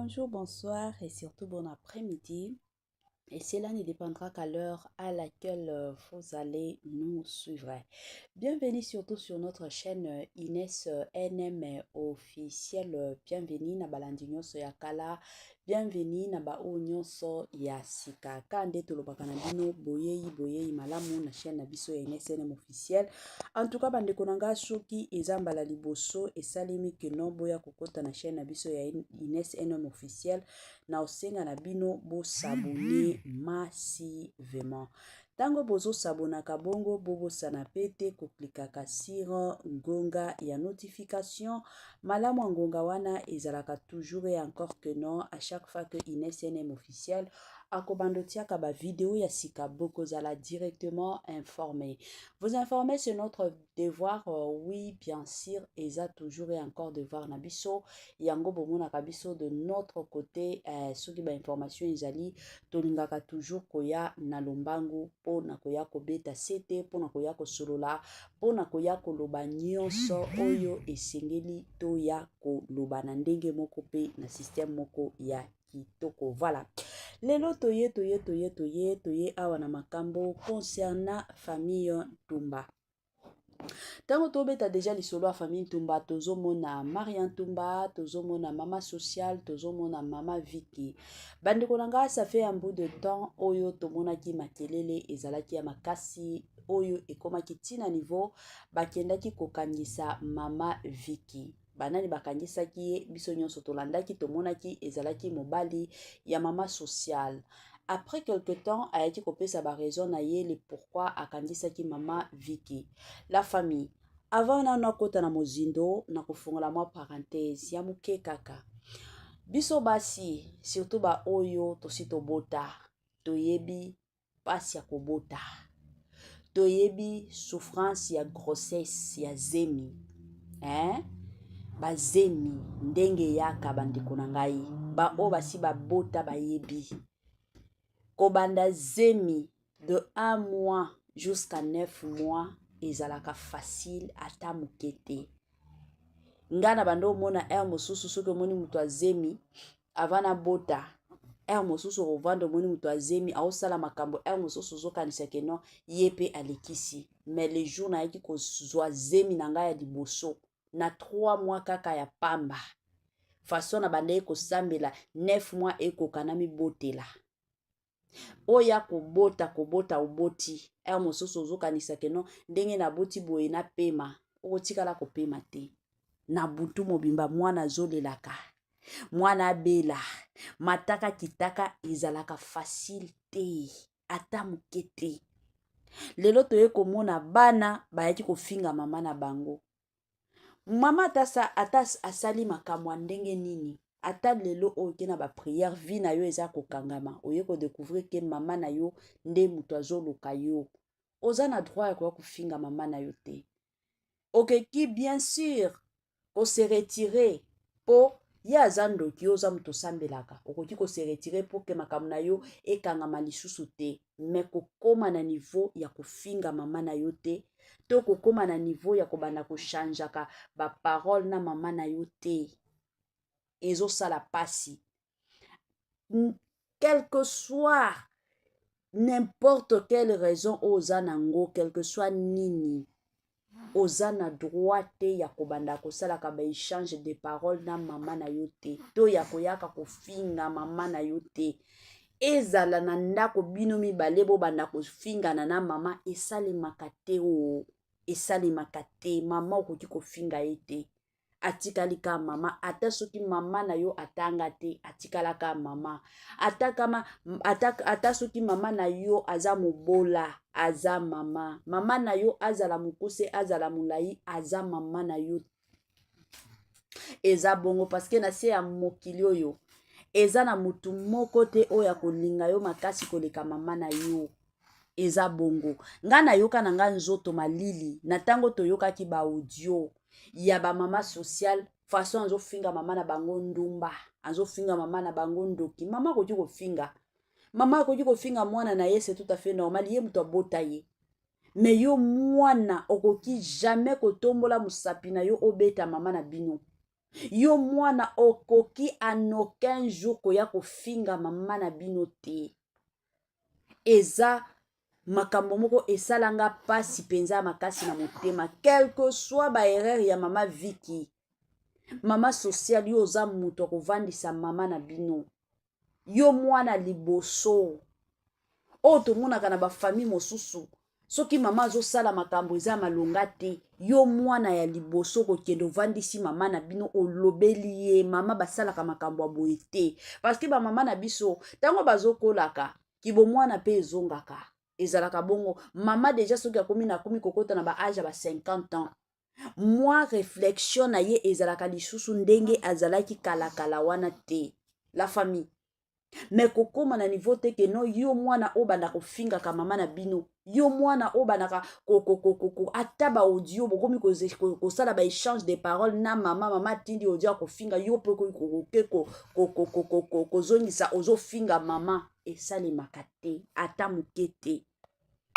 Bonjour, bonsoir et surtout bon après-midi. Et cela ne dépendra qu'à l'heure à laquelle vous allez nous suivre. Bienvenue surtout sur notre chaîne Inès NM officielle. Bienvenue na balandi nyonso ya kala. Bienvenue na ba oyo nyonso ya sika. Ka nde tolobaka na bino boyei boyei malamu na chaîne na biso ya Inès NM officielle. En tout cas bandeko na nga, soki eza mbala liboso esalemi que non boya kokota na chaîne na biso ya Inès NM officielle, na osenga na bino bos'abonner massivement. Ntango bozosabonaka bongo, bobosana pe te koklikaka sur ngonga ya notification. Malamu ya ngonga wana ezalaka toujours et encore que non, à chaque fois que Inès NM officiel akobanda otiaka bavideo ya sika, bokozala directement informé. Vous informer, c'est notre devoir, oui, bien sûr, eza toujours et encore devoir na biso. Yango bomonaka biso de notre côté, soki bainformation ezali, tolingaka toujours koya na lombangu mpona koya kobeta sete, mpona koya kosolola, mpona koya koloba nyonso oyo esengeli toya koloba na ndenge moko mpe na système moko ya kitoko. Voilà, lelo toye toye toye toye toye awa na makambo concernant famille Ntumba. Ntango tobeta deja lisolo ya famille Ntumba, tozomona Maria Ntumba, tozomona mama sociale, tozomona mama Viki. Bandeko na ngai, ça fait un bout de temps oyo tomonaki makelele ezalaki ya makasi, oyo ekomaki ntina niveau bakendaki kokangisa mama Viki. Banani bakangisaki ye? Biso nyonso tolandaki, tomonaki ezalaki mobali ya mama sociale. Après quelque temps, ayaki kopesa baraison na ye le pourquoi akangisaki mama Viki. La famille, avant nano akota na mozindo na kofungola mwa parenthèse ya moke kaka, biso basi, surtout baoyo tosi tobota, toyebi mpasi ya kobota, toyebi souffrance ya grossesse, ya zemi, hein? Bazemi ndenge eyaka, bandeko na ngai, baoyo basi babota bayebi kobanda zemi de 1 mois jusqu'à 9 mois ezalaka facile ata moke te. Ngai na bando omona heure mosusu, soki omoni moto azemi avant nabota, heure mosusu okovanda, omoni moto azemi, aosala makambo, heure mosusu ozokanisa que non, ye mpe alekisi. Mais le jour nayaki kozwa zemi na ngai ya liboso, na 3 mois kaka ya pamba, façon na bandaki kosambela 9 mois ekoka na mibotela. Oyo kobota, kobota, oboti, heure mosusu ozokanisa que non, ndenge naboti boye napema. Okotikala kopema te. Na butu mobimba mwana azolelaka, mwana abela, mataka kitaka, ezalaka facile te, ata moke te. Lelo toye komona bana bayaki kofinga mama na bango. Mama ata asali makambo ya ndenge nini, ata lelo oyo oke na baprière, vie na yo eza kokangama, oye kodécouvrir que mama na yo nde moto azoluka yo, oza na droit ya koya kofinga mama na yo te. Okeki bien sûr kose retirer mpo ye aza ndoki, yo oza moto osambelaka, okoki kose retirer mpo que makambo na yo ekangama lisusu te. Mais kokóma na niveau ya kofinga mama na yo te, to kokóma na niveau ya kobanda kochangeaka baparole na mama na yo te, ezosala mpasi. Quelque soit n'importe quelle raison oyo oza nango, quelque soit nini, oza na droit te ya kobanda kosalaka baéchange de parole na mama na yo te, to ya koyaka kofinga mama na yo te. Ezala na ndako, bino mibale bobanda kofingana na mama, esalemaka te. O esalemaka te. Mama okoki kofinga ye te, atikali ka mama. Ata soki mama na yo atanga te, atikalaka mama. Ata, kama, ata, ata soki mama na yo aza mobola, aza mama. Mama na yo azala mokuse, azala molai, aza mama na yo. Eza bongo parce que na se ya mokili oyo eza na motu moko te oyo akolinga yo makasi koleka mama na yo. Eza bongo. Ngai nayoka na ngai nzoto malili na ntango toyokaki baaudio ya bamama sociale, façon azofinga mama na bango ndumba, azofinga mama na bango ndoki. Mama akoki kofinga, mama akoki kofinga mwana na ye, c'est tout à fait normal, ye moto abota ye. Mais yo mwana okoki jamais kotombola mosapi na yo obeta mama na bino. Yo mwana okoki en aucun jour koya kofinga mama na bino te. Eza makambo moko esala nga pasi mpenza makasi na motema, quelque soit ba erreur ya mama Vicky. Mama sociale, yo oza moto ya kovandisa mama na bino. Yo mwana liboso oyo tomonaka na bafamille mosusu, soki mama azosala makambo eza malonga te, yo mwana ya liboso kokende ovandisi mama na bino, olobeli ye mama basalaka makambo ya boye te. Parce que bamama na biso ntango bazokolaka, kibomwana mpe ezongaka, ezalaka bongo. Mama déjà soki akomi na akomi kokota na ba âge ya ba 50 ans, mwa réflexion na ye ezalaka lisusu ndenge azalaki kalakala wana te, la famille. Mais kokóma na niveau te ke no, yo mwana oyo banda kofingaka mama na bino, yo mwana oyo bandaka ata baaudio, bokomi kosala baéchange de parole na mama. Mama atindi audio ya kofinga yo, mpe oke kozongisa, ozofinga mama. Esalemaka te, ata moke te.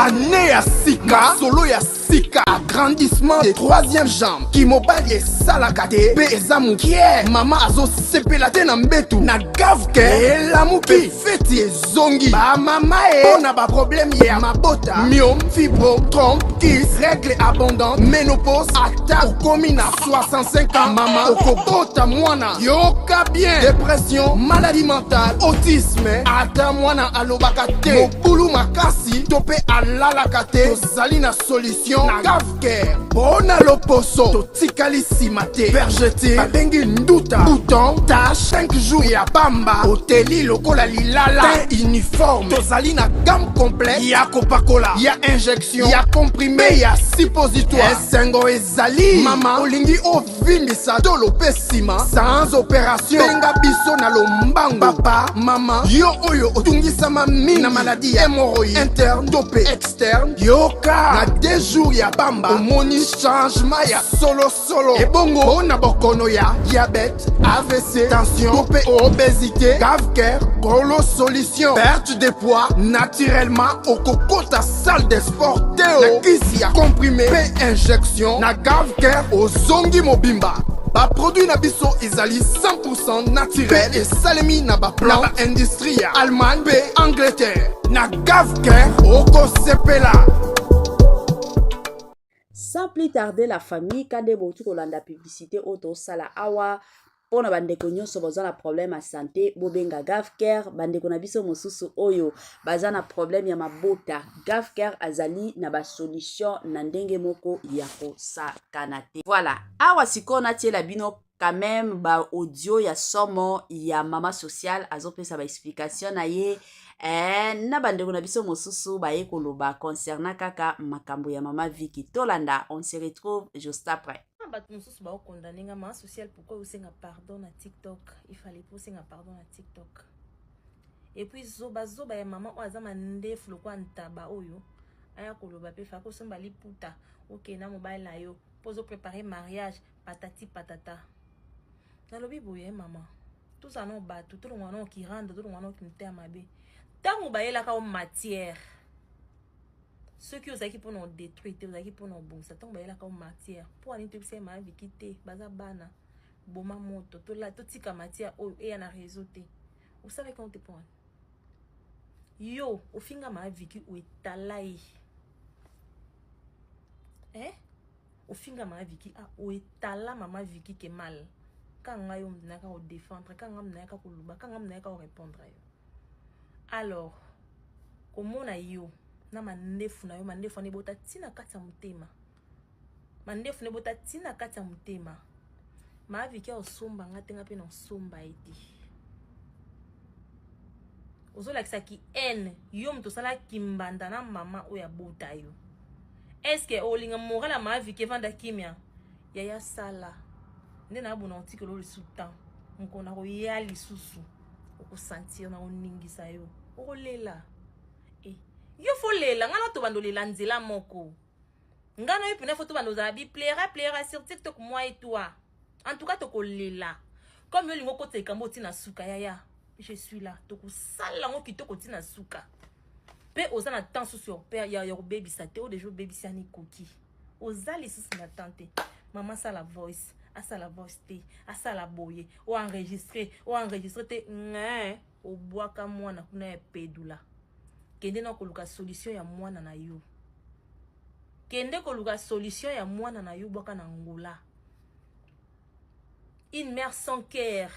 Année ya sika, solo ya sika, agrandissement de troisième jambe, kimobali esalaka te mpe eza mokie, mama azosepela te na mbetu, na Gavke elamuki, feti ezongi bamama e mpo na baproblème ya mabota, myome, fibro, trompe, kyste, règle abondante, ménopause. Ata okomi na 65 ans, mama, okobota mwana. Yoka bien: dépression, maladie mentale, autisme, ata mwana alobaka te, mobulu makasi to mpe alalaka te, tozali na solution na Gavcare. Mpo na loposo, totikali nsima te. Vergeture babengi nduta, bouton, tache, 5 jours ya pamba, oteli lokola lilala, teint uniforme. Tozali na gamme complète ya kopakola, ya injection, ya comprimé, ya suppositoire. Esengo ezali, mama, olingi ovimbisa tolo mpe nsima sans opération, benga biso na lombango. Papa, mama, yo oyo otungisama mingi na maladie ya hémorroïde interne to mpe externe, yoka, na 2 jours ya pamba omoni changement ya solosolo. Ebongo mpo na bokono ya diabète, AVC, tension to mpe obésité, Gavcare kolo solution. Perte de poids naturellement, okokota salle de sport te o. Na kisi ya comprimé mpe injection, na Gavcare ozongi mobimba. Baproduit na biso ezali 100 naturel mpe esalemi na baplan na baindustrie ya Allemagne mpe Angleterre. Na Gavcare okosepela. Sans plus tarder, la famille, kande bouti kolanda publicité oyo tosala awa mpona bandeko nyonso baza na problème ya santé, bobenga Gavcare. Bandeko na biso mosusu oyo baza na problème ya mabota, Gavcare azali na basolution na ndenge moko ya kosakana te. Voilà, awa sikoyo natiela bino quand même baaudio ya somo ya mama sociale azopesa baexplication na ye na bandeko na biso mosusu baye koloba concernant kaka makambo ya mama Viki. Tolanda, on se retrouve juste après. Bato mosusu baokondane nga mama sociale: pourquoi osenga pardon na TikTok? Il fallait po osenga pardon na TikTok. Et puis zobazoba ya mama oyo aza mandefu lokola ntaba oyo aya koloba mpe faka osomba liputa, okende na mobali na yo mpo ozoprépare mariage, patati patata. Nalobi boye: mama, tozala nao bato, tolongwa nao kiranda, tolongwa nao kimotema mabe. Ntango bayelaka o matière, soki ozalaki mpona odétruire te, ozalaki mpona obongisa. Ntango bayelaka o matière, mpo ani toyebisa ye mama Viki te, baza bana, boma moto, totika matière oyo eya na réseau te. Osalaki yango te. Mpo wani yo ofinga mama Viki oetala ye, eh? Ofinga mama Viki, ah, oetala mama Viki ke mal ka ngai yo nayaka kodéfendre, ka ngai nayaka koloba, ka ngai nayaka korépondre yo. Alors komona yo na mandefu na yo, mandefu wana ebota ntina kati ya motema, mandefu na ebota ntina kati ya motema. Mama Viki osomba nga te, nga mpe na osomba ye te. Ozolakisaki haine. Yo moto osalaki mbanda na mama oyo abota yo, est-ce olinga moral ya mama Viki evanda kimia? Yaya, sala nde nayabona otikela oyo lisusu temps mokolo na koya lisusu, okosentir na koningisa yo, okolela. E yo fo lela ngai na tobanda olela nzela moko, ngai na yo mpena fo tobanda ozala biplera plera sur TikTok, moi et toi. En tout cas tokolela comme yo olingi okotisa likambo otina suka. Yaya, je suis là, tokosala yango kitoko ntina suka. Mpe oza na temps susu ya kobebisa te. Oyo déjà obebisi yani ekoki, oza lisusu na temps te. Mama, sala voice. Asala voice te, asala boye, o enregistrer, o enregistrer te, ngee, obwaka mwana kuna ya pedula. Kende na koluka solution ya mwana na yo. Kende koluka solution ya mwana na yo bwaka na Angola. Une mère sans cœur,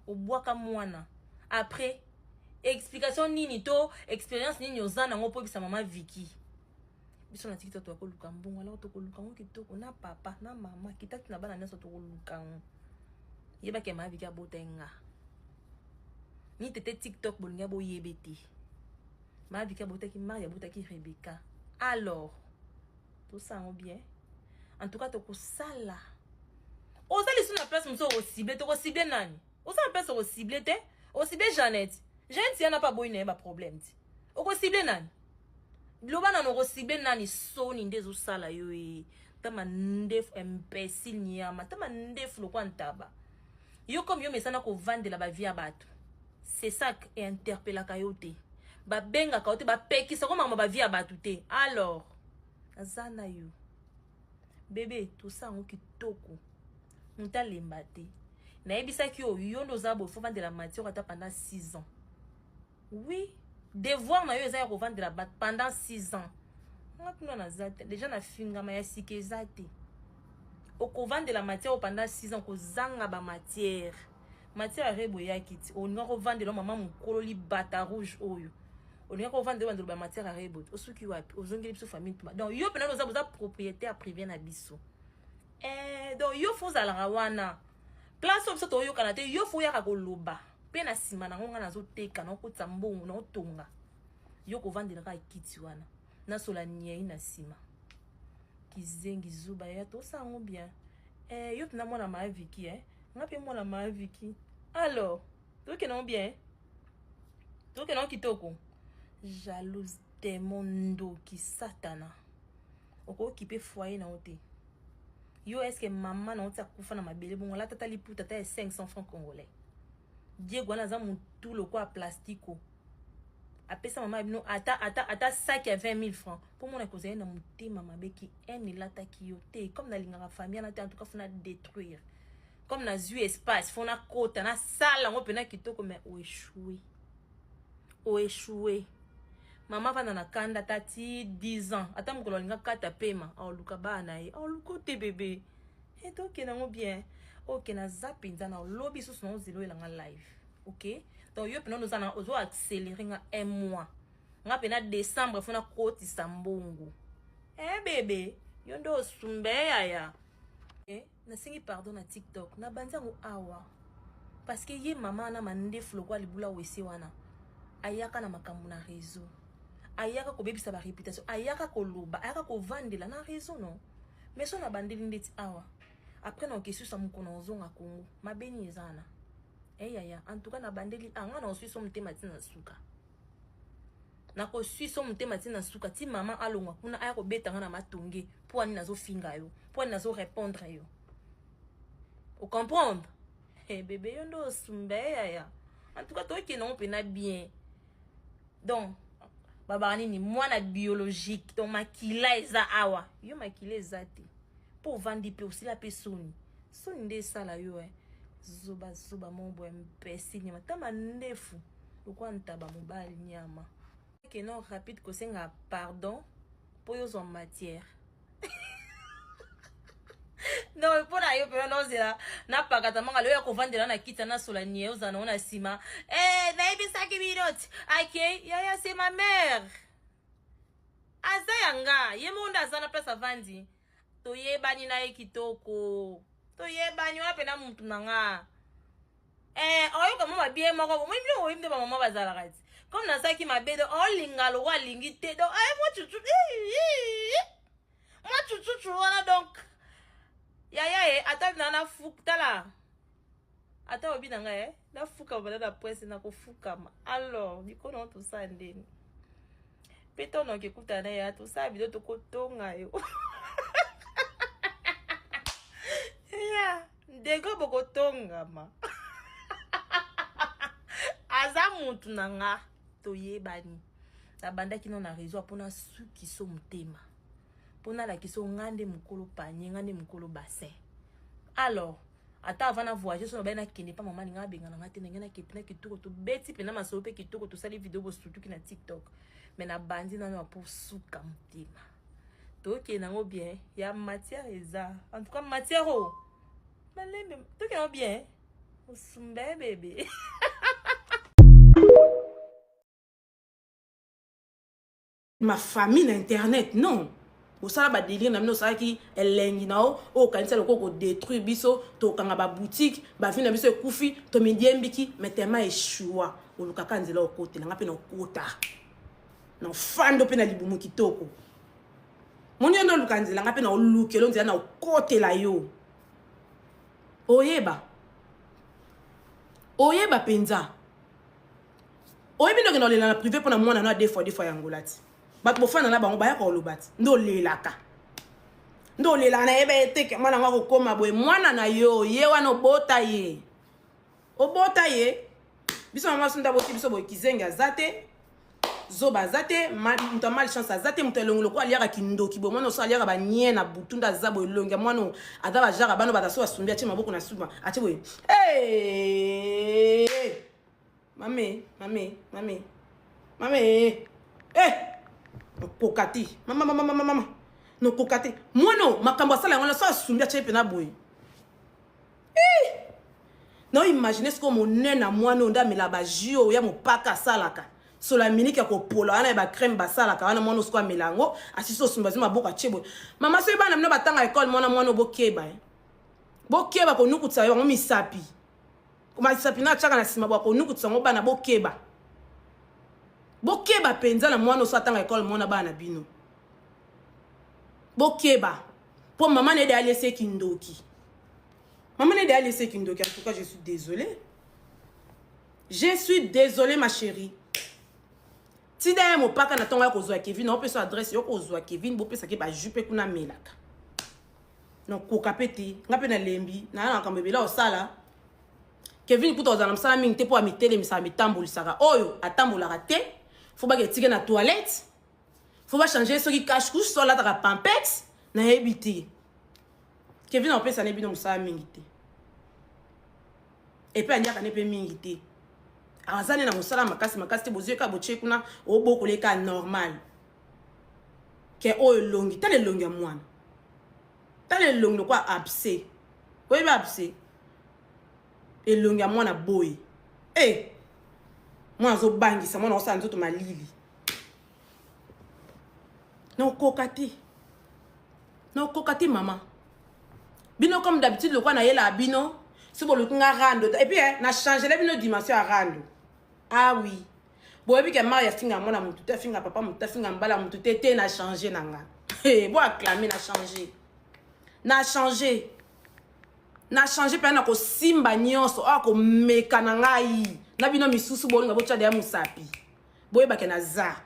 obwaka mwana. Après, explication nini to experience nini oza nango mpo oyebisa mama Vicky? Biso na TikTok tokoluka mbongo, alors tokoluka ngo kitoko na papa na mama kitaki na bana nyonso tokoluka ngo. Yebaki mama Vicky abota nga. Ni tete TikTok bolinga boyebe te. Mama Vicky abotaki Marie, abotaki Rebecca. Alors, tosala yango bien. En tout cas tokosala. Oza lisusu na place mosusu okocible, tokocible nani? Oza na place okocible te? Okocible Jeannette. Jeannette yana pa boyi na ye ba problème ti. Okocible nani? Loba nano okocible nani? Soni nde ezosala yo e. Tama ndefu imbécile nyama, tama ndefu lokwa ntaba. Yo comme yo mesana kovandela ba vie ya bato. C'est ça e interpellaka yo te. Babengaka yo te, bapekisa ko makambo ba vie ya bato te. Alors, naza na yo. Bébé, tosala yango kitoko. Moto alemba te. Nayebisaki yo, yo nde oza boye, faut vandela matière ata pendant 6 ans. Oui, devoir na yo eza ya kovandela bato pendant 6 ans. Nga kuna naza te, déjà na fingama ya sika eza te. Okovandela matière pendant 6 ans, kozanga ba matière. Matière ya rebo eyaki ti, olinga kovandela mama mokolo libata rouge oyo. Olinga kovandela bandelo ba matière ya rebo, osuki wapi, ozongeli biso famille tuma. Donc yo pena oza boza propriétaire privé na biso. Donc yo fo ozalaka wana. Place oyo biso toyokana te, yo fo oyaka koloba. Pe na nsima nango nga nazoteka, nakotisa mbongo, naotonga. Yo kovandela kaka kiti wana. Nasola nyei na nsima. Kizengi zuba ya tosala yango bien. Yo pena mwana ma Vicky, eh? Nga pe mwana ma Vicky. Alors, tokende yango bien. Tokende yango kitoko. Jalouse démon ndoki satana. Okokipe foyer na yo te. Yo est-ce que maman na oti akufa na mabele bongo alata ta liputa ta ya 500 francs congolais. Diego wana aza mutu lokola plastiko. Apesa mama ya bino ata ata ata sac ya 20 000 francs. Po mona kozali na motema mabe ki haine elataki yo te. Comme nalingaka famille na te, en tout cas faut na détruire. Comme nazwi espace, faut na kota na sala ngo pena kitoko mais o échoué. O échoué. Mama vanda na kanda tati 10 ans. Ata mokolo alinga kata pema, aluka bana ye. Aluka te bébé. Et donc nango bien. OK, na zapi nza na lobi susu na ozelo elanga live. OK? Donc yo pena oza na ozo accélérer nga un mois. Nga pena décembre faut na kotisa mbongo. Eh bébé, yo ndo osumbe yaya. Eh, nasengi pardon na TikTok. Na banzi yango awa. Parce que ye mama na mandefu lokwa libula wese wana. Ayaka na makambo na réseau. Ayaka kobebisa ba réputation, ayaka koloba, ayaka kovandela na réseau non. Mais so na bandeli ndeti awa. Après na okesusa mokona ozonga Congo. Mabeni ezana. Eh yaya, en tout cas na bandeli anga na osuiso motema ti na suka. Na kosuiso motema ti na suka ti mama alongwa kuna aya kobeta nga na matonge po ani nazofinga yo, po ani nazo répondre yo. O comprendre? Eh bébé yo ndo osumba yaya. En tout cas tokende ngo pena bien. Donc babaka nini mwana biologique, donc makila eza awa. Yo makila eza te. Po ovandi pe osila pe soni. Soni nde esala yo eh. Zoba zoba mo boye mpesi nyama tama ndefu lokwa ntaba mobali nyama. Keno rapide kosenga pardon po yo zwa matière. Non, mpo na yo mpenza nozela napakata manga lelo ya kovandela na kiti nasola nie ozala nango na nsima. Eh, nayebisaki bino ti ake yaya c'est ma mère. Aza ya nga, ye moko nde aza na place avandi. Toyebani na ye kitoko. Toyebani wana mpenza mutu na nga. Eh, oyoka mwa mabe moko bomoi bino oyebi nde bamama bazalaka ti. Comme nasalaki mabe donc olinga lokwa alingi te donc eh, mwa chuchu mwa chuchuchu wana donc yaya ye ata na nafuka tala ata obi na ngai eh, nafukama banda na presse nakofukama. Alors bikono ngo tosala ndeni mpe tonoki ekutana ya tosala bino tokotonga yo ya ndenge bokotongama. Aza mutu na nga toyebani. Nabandaki no na réseau mpona sukiso motema. Mpona alakisa nga nde mokolo panier, nga nde mokolo bassin. Alors ata avant na voyager so nabai nakende pa mama alinga abengana nga te, ndenge nakende na kitoko, tobeti mpena masolo mpe kitoko, tosali video bosutuki na TikTok. Mais nabandi nano ya po suka motema, tokende yango bien ya matière eza en tout cas matière oyo malembe, tokende yango bien osumba bebe. Ma famille na internet, non, osala badélire na bino, osalaki elengi na yo oyo okanisa lokola kodétruire biso, tokanga baboutique, bavi na biso ekufi, tomidiembiki. Mais tellement eshua, olukaka nzela okotela nga mpe na okota na ofando mpe na libumu kitoko. Moni yo nde oluka nzela, nga mpe na olukelo nzela na okotela yo. Oyeba, oyeba mpenza, oyebi nde okenda olela na privé mpo na mwana no ya deux fois deux fois yango lati. Bato bofanda na bango bayaka oloba ti nde olelaka, nde olelaka. Nayeba ye teke mwana yango akokóma boye. Mwana na yo ye wana obota ye, obota ye. Biso mama so nde aboti biso boye. Kizenge aza te, zoba aza te, moto ya malchance aza te, moto ya elongi lokola aliaka kindoki boye. Mwana oso aliaka banie na butu nde aza boye. Elongi ya mwana aza bajara bana baza so basumbi, atie maboko na suma, atie boye. Hey! Mame, mame, mame, mame, eh, okoka te. Mama, mama, mama, mama, nokoka te. Mwana makambo asala yango na so asumbi, atie mpena boye. Eh! Na imagine sikoyo monene na mwana oyo nde amela bajus oyo ya mopaka asalaka solo ya miniki ya kopola wana ya bacrème basalaka wana. Mwana osiko amela yango, asisi osumba, azwi maboko, atie boye. Mama, soki bana bino batanga ekole, mwana, mwana bokeba, eh. Bokeba konukutisa yango misapi, misapi na atiaka na nsima bwa konukutisa yango bana. Bokeba, bokeba mpenza na mwana oso atanga ekole. Mwana, bana na bino, bokeba mpo mama na ye de alesi kindoki, mama na ye de alesi kindoki. En tout cas, je suis désolée, je suis désolée, ma chérie. Tinda ye mopaka na ntongo ya kozwa Kevin, opesa adresse yo kozwa Kevin, bopesaki bajus mpe kuna amelaka. Nakoka mpe te, nga mpe nalembi naa na makambo ebele osala. Kevin kuta kozala na mosala mingi te mpo amitelemisaka, mitambolisaka. Oyo atambolaka te, faut baka etike na toilette, faut bachange soki cache couche, so alataka pampex, nayebi te. Kevin apesa ne bino mosala mingi te, epe aliaka ne mpe mingi te, aza ne na mosala makasi makasi te. Bozwi eka botie kuna, obokola eka normal. Ke oyo elongi, tala elongi ya mwana, tala elongi lokola abse. Oyebi abse? Elongi ya mwana boye e mwana azobangisa mwana, osala nzoto malili. Nakoka te, nakoka te. Mama, bino comme d'habitude, lokola nayelaka bino so boluki nga rando et puis eh, na changele bino dimension ya rando. Ah oui, boyebi ke mari afinga mwana motu te, afinga papa motu te, afinga mbala motu te te. Na change na nga, bo acclame. Na change, na change, na change mpenza na kosimba nyonso oyo akomeka na ngai na bino misusu. Bolinga botya deya mosapi, boyebake naza,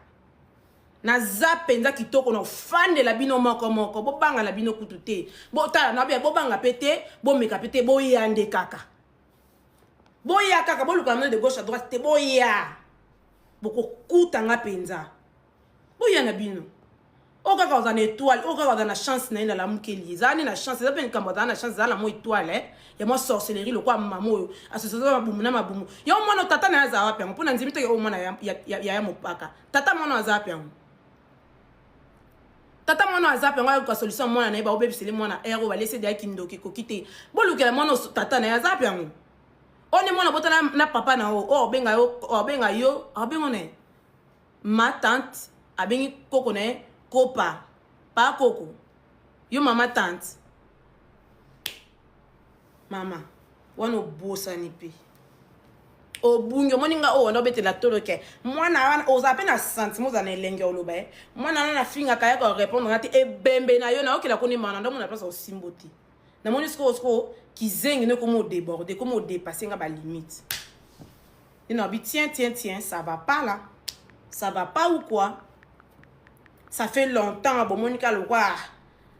naza mpenza kitoko na ofandela bino moko moko. Bobanga na bino kutu te, botala na bia, bobanga mpe te, bomeka mpe te, boya nde kaka, boya kaka, boluka na de gauche à droite te, boya, bokokutanga mpenza. Boya na bino. Oyo kaka oza na étoile, oyo kaka oza na chance na ye, nalamukeli. Ezala nde na chance, eza mpe likambo. Azala na chance, ezala na mwa étoile ya mwa sorcellerie lokola mama oyo asociation mabumu na mabumu. Yo mwana, tata na ye aza wapi yango? Mpo na ndimi teke oyo mwana ya, ya, ya mopaka. Tata mwana aza wapi yango? Tata mwana aza mpe yango ayoka solution. Mwana na ye baobebisele mwana ere oyo balesi deya kindoki ekoki te. Bolukela mwana, tata na ye aza wapi yango? Oyo nde mwana bota na, na papa na oyo obenga yo, obenga yo, abengo na ye ma tante, abengi koko na ye kopa pa koko. Yo mama tante, mama wana obosani mpe obungi. Omoni nga oyo wana obetela tolo ke mwana wana ozala mpe na sentiment, ozala na elenge ya oloba ye mwana wana nafingaka ya korépondre nga te. Ebembe na yo naokela koni mana ndomona place osimbo te. Namoni sikoyo, sikoyo kizengi no ekomi odéborde, ekomi odépasse nga balimite. Nde nabi tiens, tiens, tiens, ça va pas là, ça va pas ou quoi? Ça fait longtemps bomoni ka lokwa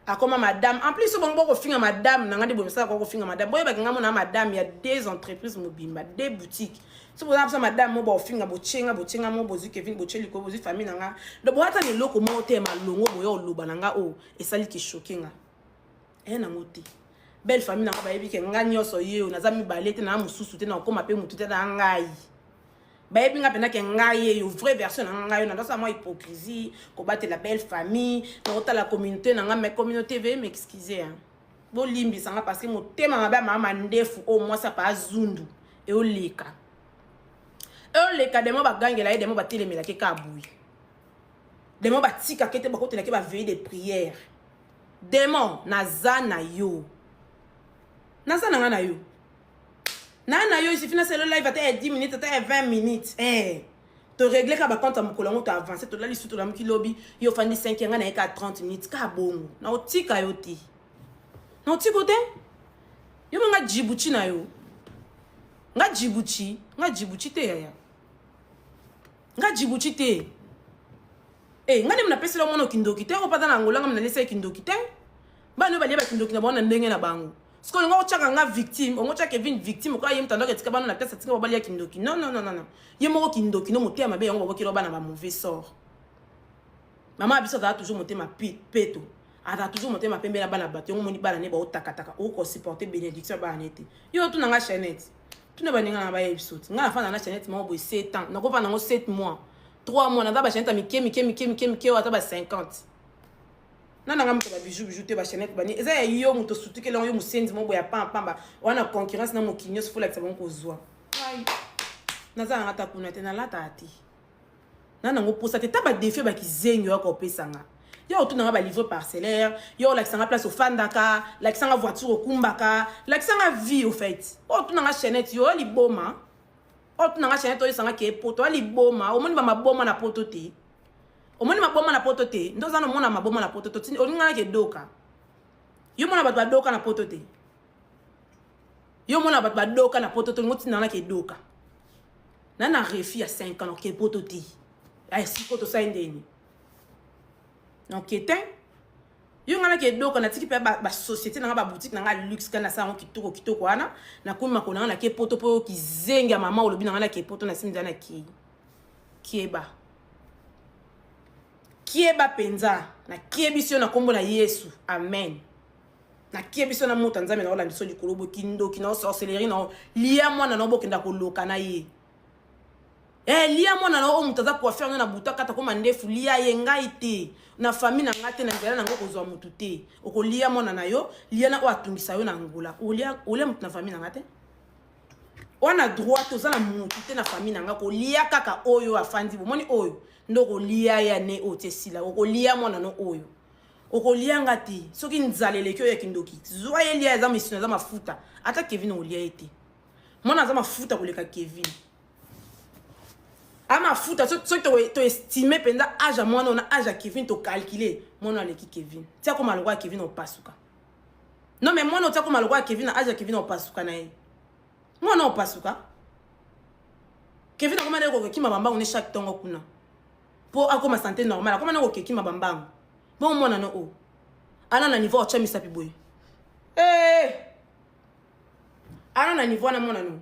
akoma madame. En plus bongo bokofinga madame na nga nde bomisala kwa kofinga madame. Boyebaki nga mona madame ya deux entreprises mobimba, deux boutiques. So boza biso madame mo baofinga, botyenga, botyenga mo, bozwi Kevin, botye likolo, bozwi famille na nga. Donc boata na eloko moko te ya malongo boya oloba na nga oyo esali ke choke nga eye nango te. Belle famille na nga bayebi ke nga nyonso ye oyo naza mibale te, na mosusu te, na okoma mpe motu te na ngai. Bayebi nga mpenza ke ngai ye yo vraie version na ngai oyo nazosala mwa hypocrisie kobatela belle famille, nakotala communauté na nga, mais communauté veuillez m'excuser hein. Bolimbisa nga parce que motema mabe ya mama mandefu oyo mwasi apa azundu eoleka eoleka demo bagangela ye, demo batelemelaki kaka boye, demo batikaki te, bakotelaki ba veille de prière. Demon naza na yo, naza na nga na yo, na yo, il suffit nasala live ata ya 10 minutes, ata ya 20 minutes, eh toregle kaka bacompte ya mokolo yango, toavance, tolali su, tolamuki lobi, yo ofandi 5, nga na ye kaka 30 minutes kaka bongo. Na otika yo te, na otiko te yo mo nga jibuchi na yo, nga jibuchi, nga jibuchi te yaya, nga jibuchi te. Eh, nga nde napesela mwana kindoki te, oyo pata na Angola nga nalesa ye kindoki te. Bana oyo balia bakindoki na bango na ndenge na bango. Sikoyo olinga otyaka nga victime, ongo otya Kevin victime, okoya ye moto andoko etika bana na place, atika babalia kindoki. Non, non, non, non, non. Ye moko kindoki no motema mabe yango babokela bana ba mauvais sort. Mama ya biso azala toujours motema peto, azala toujours motema pembe na bana bato. Yango omoni bana ne baotakataka, okosupporte bénédiction ya bana ne te. Yo otuna nga chaînette, tuna baninga na bayebi biso te. Nga nafanda na chaînette moko boye 7 ans, nakofanda nango 7 mois, 3 mois, naza bachaînette ya mike mike mike mike mike oyo ata ba 50 na nanga moto babiju biju te. Bachaînette bani eza ya yo moto osutukeli yango, yo mosenzi moko boye ya pampamba wana, concurrence na mokili nyonso, folakisa bango kozwa. Ai, naza nanga ta kuna te, nalataka te na nango posa te. Ta badefi bakizengi oyo kopesanga yo, otunanga balivre parcellaire, yo olakisanga place ofandaka, lakisanga voiture okumbaka, lakisanga vie. Au fait, oyo otunanga chaînette, yo oyo liboma, oyo otunanga chaînette, oyesanga ke poto oyo liboma. Omoni bamaboma na poto te, omoni maboma na poto te, nde oza nomona maboma na poto te. Olingana edoka, yo mona bato badoka na poto te, yo mona bato badoka na poto te, olingo otindanga edoka na refus ya 5 ans, oke poto te. Siko tosali ndeni noke te, yo ngai nake edoka, natiki mpe basociété na nga, baboutique na nga luxe kani, nasala yango kitoko kitoko wana, nakomi makolo na nga, nake poto mpo oyo kizenge ya mama olobi na ngai nake poto, nasimi nzela, nakei. Kieba, kieba mpenza, nakebisi yo na nkombo na Yesu, amen. Nakebisi yo na moto ya Nzambe, na olanda biso likolo boye, kindoki na sorcellerie na lia mwana na bokenda koloka na ye. Eh, lia mwana na oyo moto aza coiffeur no na butu akata koma ndefu, lia ye. Ngai te, na famille na ngai te, na nzela na ngai kozwa motu te. Okolia mwana na yo, lia na oyo atungisa yo na Angola, olia motu na famille na ngai te wana droit, oza na motu te na famille na ngai. Kolia kaka oyo afandi, bomoni oyo nde okolia ya ne oyo ti esila, okolia mwana no oyo, okolia nga te. Soki nzala eleki oyo ya kindoki, zwa ye lia, eza misino, eza mafuta. Ata Kevin okolia ye te, mwana aza mafuta koleka Kevin, a mafuta. Soki toestime mpenza age ya mwana oyo na age ya Kevin, tocalcule mwana oyo aleki Kevin ti akoma lokola Kevin, opasuka. Non, mais mwana oyo ti akoma lokola Kevin na age ya Kevin, opasuka na ye. Mwana opasuka, Kevin akoma naye kokekima bambangu ne chaque ntongo kuna mpo akoma santé normale, akoma na kokekima bambangu bongo. Mwana no oyo ana na niveau otya misapi boye, hey! Ana na niveau wana, mwana no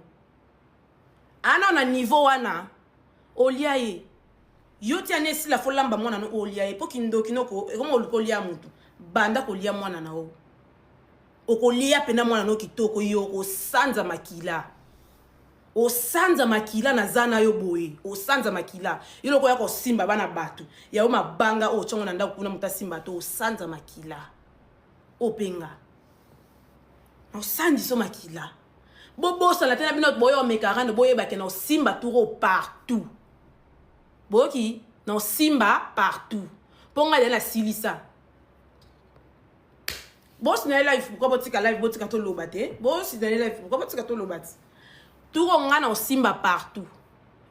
ana na niveau wana, olia ye yo ti ana esila, folamba mwana no, olia ye mpo kindoki noko ekoma oluka olia motu. Banda kolia mwana na yo, okolia mpena mwana no kitoko, yo okosanza makila, osanza makila. Naza na yo boye, osanza makila. Yo loko oya kosimba bana bato yayo, mabanga oyo otyango na ndako kuna, moto asimba to osanza makila openga, osandiso makila. Bobosana te na bino boyo omeka rando, boyebake na osimba turo partout, boyoki na osimba partout mpo ngai deya nasilisa. Bosinale live, pourquoi botika live? Botika toloba te, bosinale live, pourquoi botika toloba te? Turo ngai na osimba partout.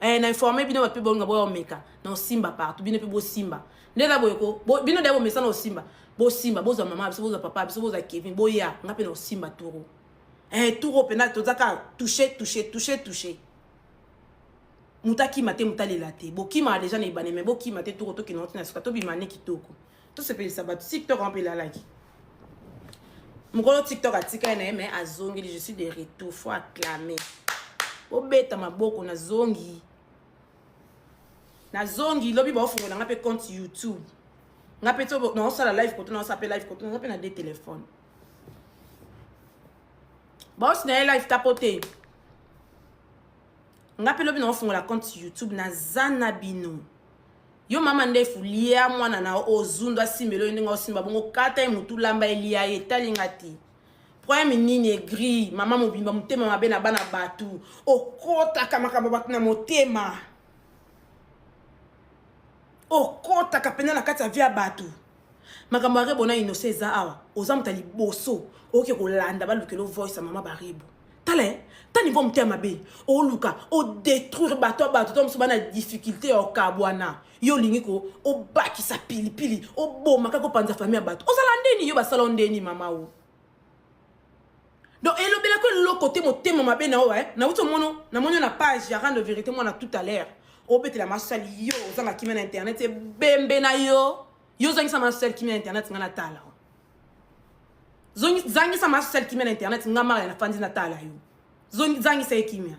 Eh, na informe bino bato mpe bolinga boya omeka na osimba partout, bino mpe bosimba nde eza boye ko bino deya bomesana osimba, bosimba, bozwa mama biso, bozwa papa biso, bozwa Kevin, boya nga mpe na osimba turo. Eh, turo mpena toza kaka touche touche touche touche, moto akima te, moto alela te. Bokimaka deja na ebane, me bokima te. Turo tokende oti na suka, tobima ne kitoko, tosepelisa bato. TikTok mpe elalaki mokolo, TikTok atikali na ye, me azongeli. Je suis de retour, faut acclamer, bobeta maboko, nazongi, nazongi. Lobi baofungola nga mpe compte YouTube, nga mpe naosala live koto, naosala mpe live koto, naza mpe na de téléphone. Boss na ye live tapote. Nga pe lobi na ofungola compte YouTube na zana bino. Yo mama ndefu lia mwana na ozundo asimbelo yo ndenge osimba bongo kata ye mutu lamba elia ye etali nga te. Problème nini aigri mama mobimba motema mabe na bana batu okotaka makambo bato na motema okotaka mpenza na kati ya vie ya bato makambo ya rebo na innocent eza awa oza moto ya liboso oke kolanda balukelo voice ya mama barebo tala eh, ta niveau motema mabe oluka odétruire bato ya bato to mosusu bana difficulté ya okabwana yo olingi ko obakisa pilipili oboma kaka opanza famille ya bato ozala ndeni yo basala ndeni mama o donc elobelaka eloko te motema mabe na yo eh? nauti omono namoni yo na page ya rendre vérité mwana tout à l'heure obetela masali yo ozanga kimia na internet ebembe na yo yo ozangisa masali kimia na internet nga natala zangisa masali kimia na internet nga mara nafandi natala yo zangisa ye kimia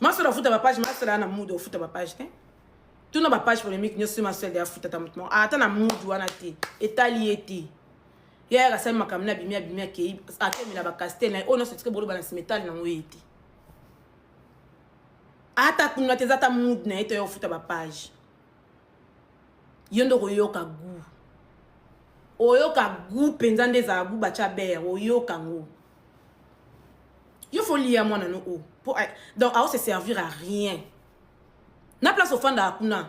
masolo afuta bapage masolo aya na mudu ofuta bapage te tuna bapage polémique nyonso masolo de afuta ta moto moko ata na mudu wana te etali ye te ye ayaka asali makambo na abimi abimi akei akemela bacastel na ye oyo nyonso etike boloba na nsima etali nango ye te ata kuna te eza ata mudu na ye te oyo ofuta bapage yo nde okoyoka gout oyoka gout mpenza nde ezala gout batya bere oyoka ngo yo fo lia mwana no o po donc ao se servir à rien na place ofandaka kuna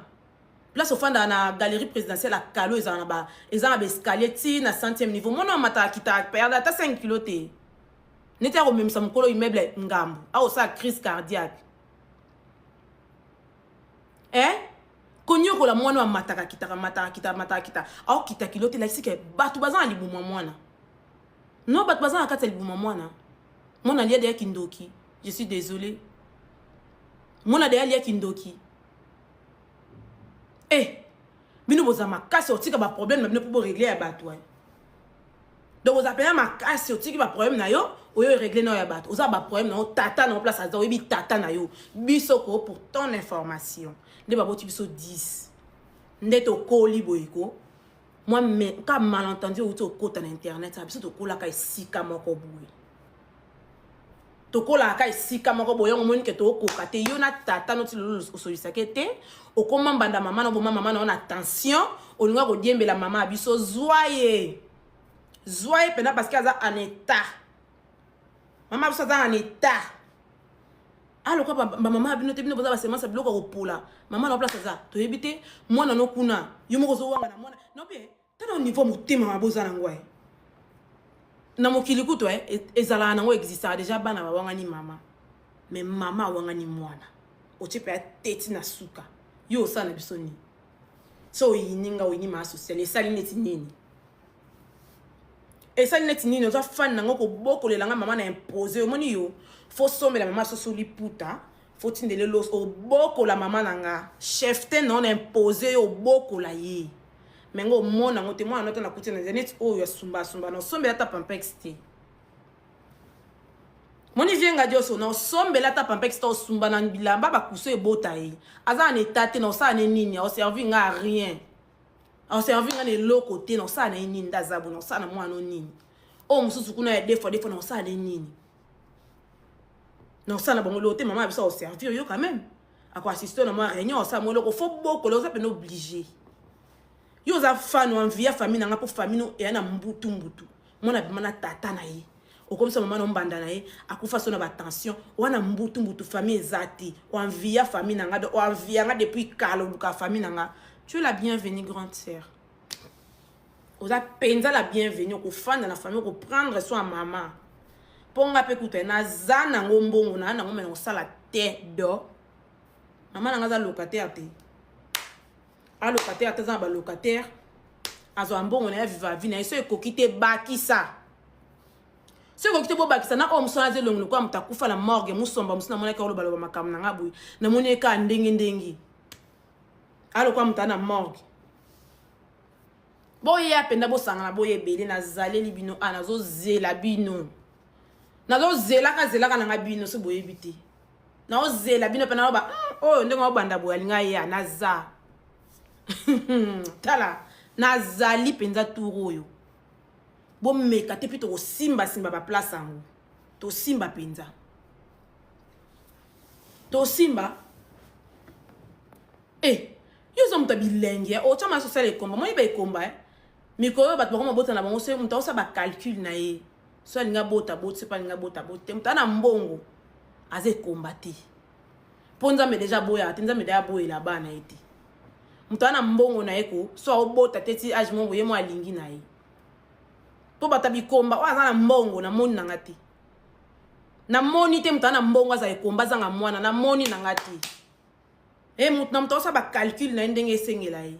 place ofandaka na galerie présidentielle ya kalo ezala na ba eza na baescalier ti na centième niveau mwana amataka kitaka perde ata 5 kilo te neti akomemisa mokolo immeuble ngambo akosala crise cardiaque eh konyokola mwana amataka kitaka mataka kita mataka kita aokita kilo te lakisi ke bato baza na libuma mwana non bato baza na kati ya libuma mwana mwana alia deya kindoki je suis désolé mwana deya alia kindoki eh bino boza makasi otika baproblème na bino mpo boregle ya bato eh. donc oza mpena makasi otiki baproblème na yo oyo eregle na yo ya bato oza baproblème na yo tata na yo place aza oyebi tata na yo biso ko pour ton information nde baboti biso 10 nde tokoli boye ko mwa me ka malentendu outi okota na internet a biso tokolaka esika moko boye tokolaka ka esika moko boye yango omoni ke tokoka te yo na tata noti lelo osolisaki te okoma mbanda mama na oboma mama na yo na tension olinga kodiembela mama ya biso zwa ye zwa ye mpena parce que aza en état mama biso aza en état aloka ah, bamama ya bino te bino boza basemence ya biloko ya kopola mama na place aza toyebi te mwana no kuna yo moko ozowanga na mwana no mpe tala niveau motema mabe oza nango e na mokili kutu e ezalaka nango existaka deja bana bawangani mama me mama awangani mwana otie mpe ateti na suka yo osala na biso nini so oyini nga oyini maa sociale esali neti nini esali neti nini oza fan nango kobokolela nga mama na impose omoni yo fo sombela mama soso liputa fo tindele los obokola mama na nga chef te non na impose yo obokola ye me ngo omona yango te mwana nota nakuti na neti oyo asumba asumba na osombela ata pampex te moni vie nga dioso na osombela ata pampex te osumba na bilamba bakuso ebota ye aza na etat te na osala ne nini aoservi nga rien aservi nga na eloko te na osala na ye nini nde aza bo na osala na mwana no nini oyo mosusu kuna ya defoi defoi na osala na ye nini na osala na bango eloko te mama ya biso aoservir yo quand même akoassiste na mwa réunion osala mwa eloko fo bokola oza mpena oblige yo oza fan oenvie ya famille na nga mpo famille no eya na mbutu mbutu mwana abima na tata na ye okomisa mama na mbanda na ye akufa so na batension wana mbutu mbutu famille eza te oenvia famille na nga oenvia nga depuis kala oluka famille na nga tu es la bienvenue grande sœur oza mpenza la bienvenue okofanda na famille okoprendre soin ya mama mpo nga mpe kuta naza nango mbongo naa nango me nakosala te do mama na nga aza locataire te alocataire te aza na balocataire azwa mbongo na ye aviva vi na ye so ekoki te bakisa so ekoki te bobakisa na oyo mosu wana aza elongi lokola moto akufa na morgue mosomba mosu namonaki olobaloba makambo na nga boye namoni ye kaka ndenge ndenge alokola moto aza na morgue boya mpenza bosangana boya ebele nazaleli bino a nazozela bino nazozelaka zelaka na nga bino so boyebi te naozela bino mpe naoba hmm, oyo ndenge obanda boye alinga ya naza tala nazali mpenza tour oyo bomeka te mpe tokosimbasimba baplace yango. Tosimba mpenza, tosimba. E eh, yo oza moto ya bilenge, eh, otya mama sociale ekomba, moni ba ekomba, eh. Mikolo oyo bato bakoma bota na bango, so moto aosala bacalcule na ye, so alingi abota boti, so mpe alingi abota boti te. Moto aza na mbongo aza ekomba te, mpo Nzambe deja aboyaka te, Nzambe deja aboyela bana ye te. Moto aza na mbongo na ye ko, so aobota te ti age moko ye mo alingi na ye, mpo bato ya bikomba oyo aza na mbongo namoni na nga te, namoni te. Moto aza na mbongo aza ekomba azanga mwana, namoni na nga te. E moto na moto aosala bacalcule na ye ndenge esengela ye.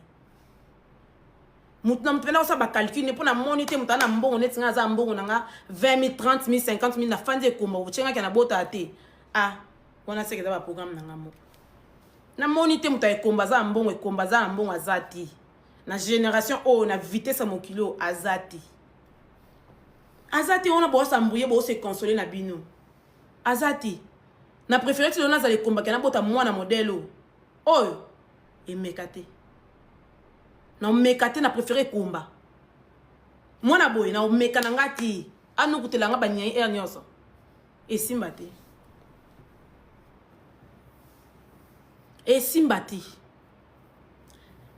Moto na moto mpena osala bacalcule ne, mpo namoni te moto aza na mbongo neti nga aza na mbongo na nga 20 000, 30 000, 50 000, nafandi ekomba otyengaki na botala te. Ah, wana seke eza baprogramme na nga moko. Namoni te moto ya ekomba aza na mbongo, ekomba aza na mbongo aza te na génération oyo, na vitesse ya mokili oyo, aza te, aza te. Wana boosambouye, boose console na bino, aza te. Na préféré ti lelo nazala ekombaki, nabota mwana modèle oyo oyo emeka te, na omeka te. Na préféré ekomba mwana boye, na omeka na nga te anukutela nga banyai aire nyonso, esimba te, esimba te.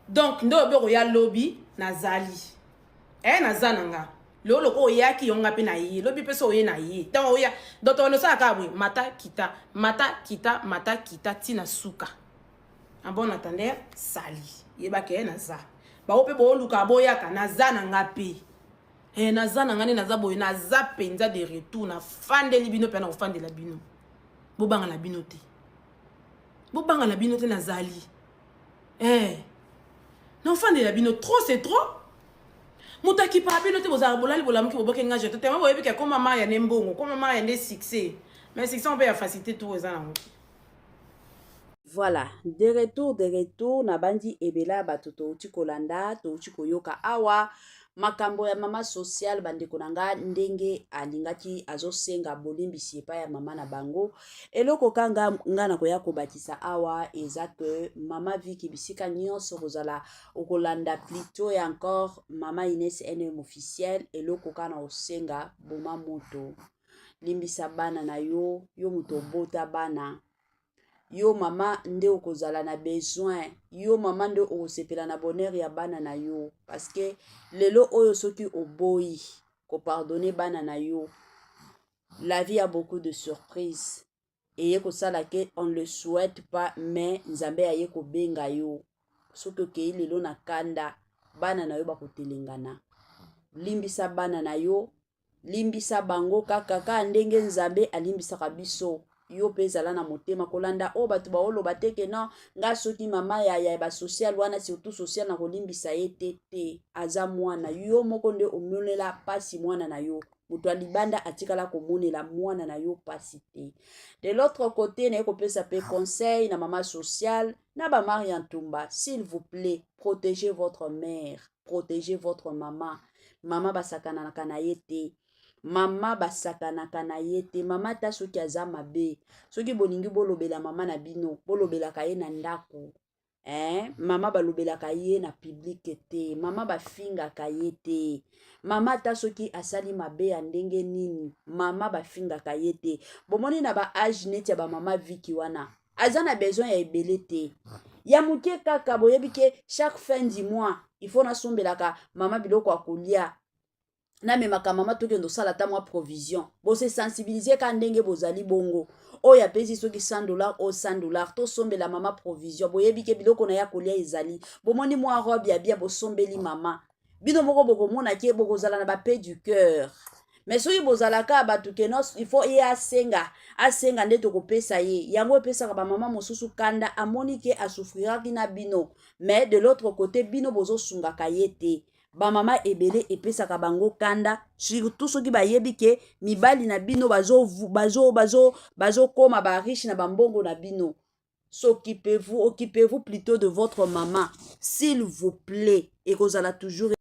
Donc nde oyo okoya lobi, nazali e naza na nga lelo loko oyaki yo, nga mpe na ye lobi mpe so oye na ye ntango oya. Donc tokende osala kaka boye, mata kita, mata kita, mata kita, ntina suka. En bon entendeur, sali yebaka ye naza bango mpe booluka boyaka, naza na nga mpe e naza na nga nde naza boye, naza mpenza de retour. Nafandeli bino mpe na kofandela bino, bobanga na bino te, bobanga na bino te, nazali eh nafandela bino. Trop c'est trop, moto akipaka bino te. Bozalaka bolali, bolamuki, boboki nga jeto tema. Boyebi ke koma maya nde mbongo, koma maya nde succès, mais succès mpe ya facilité tour eza nango. Voilà, de retour, de retour. Nabandi ebele ya bato touti kolanda, touti koyoka awa makambo ya mama sociale. Bandeko na nga, ndenge alingaki azosenga bolimbisi epai ya mama na bango. Eloko kanga nga na koya kobakisa awa eza ke mama Viki, bisika nyonso kozala okolanda plutôt ya encore mama Ines NM officiel, eloko kaka na kosenga, boma moto, limbisa bana na yo. Yo moto obota bana, yo mama nde okozala na besoin, yo mama nde okosepela na bonheur ya bana na yo, parce que lelo oyo soki oboyi kopardonner bana na yo, la vie a beaucoup de surprises eye kosala ke on le souhaite pas, mais Nzambe aye kobenga yo. Soki okei lelo na kanda, bana na yo bakotelengana. Limbisa bana na yo, limbisa bango kaka kaka ndenge Nzambe alimbisaka biso. Yo mpe ezala na motema kolanda oyo bato baoloba te ke non, nga soki mama ya basocial wana, surtout social, na kolimbisa ye te. Te, aza mwana. Yo moko nde omonela mpasi mwana na yo, moto ya libanda atikala komonela mwana na yo mpasi te. De l'autre côté, naye kopesa mpe conseil na mama sociale na bamari ya Ntumba: s'il vous plaît, protégez votre mère, protégez votre mama. Mama basakanaka na ye te, mama basakanaka na ye te. Mama, ata soki aza mabe, soki bolingi bolobela mama na bino, bolobelaka ye na ndako, eh? Mama balobelaka ye na public te, mama bafingaka ye te. Mama, ata soki asali mabe ya ndenge nini, mama bafingaka ye te. Bomoni na ba âge neti ya bamama Viki wana, aza na besoin ya ebele te, ya moke kaka. Boyebi ke chaque fin du mois il faut nasombelaka mama biloko ya kolia, namemaka mama, tokende osala ata mwa provision. Bose sensibiliser ka ndenge bozali bongo, oyo apesi soki 100 $, oyo 100 $, tosombela mama provision. Boyebi ke biloko na ya kolia ezali, bomoni mwa robe ya bien, bosombeli mama. Bino moko bokomona ke bokozala na bapaix du cœur. Mais soki bozalaka bato ke non, il faut ye asenga, asenga nde tokopesa ye, yango epesaka bamama mosusu kanda. Amoni ke asouffriraki na bino, mais de l'autre côté bino bozosungaka ye te. Bamama ebele epesaka bango kanda, surtout soki bayebi ke mibali na bino bazokóma bazo, bazo, bazo bariche na bambongo na bino. S'occupez-vous, occupez-vous plutôt de votre maman, s'il vous plaît. Ekozala toujours.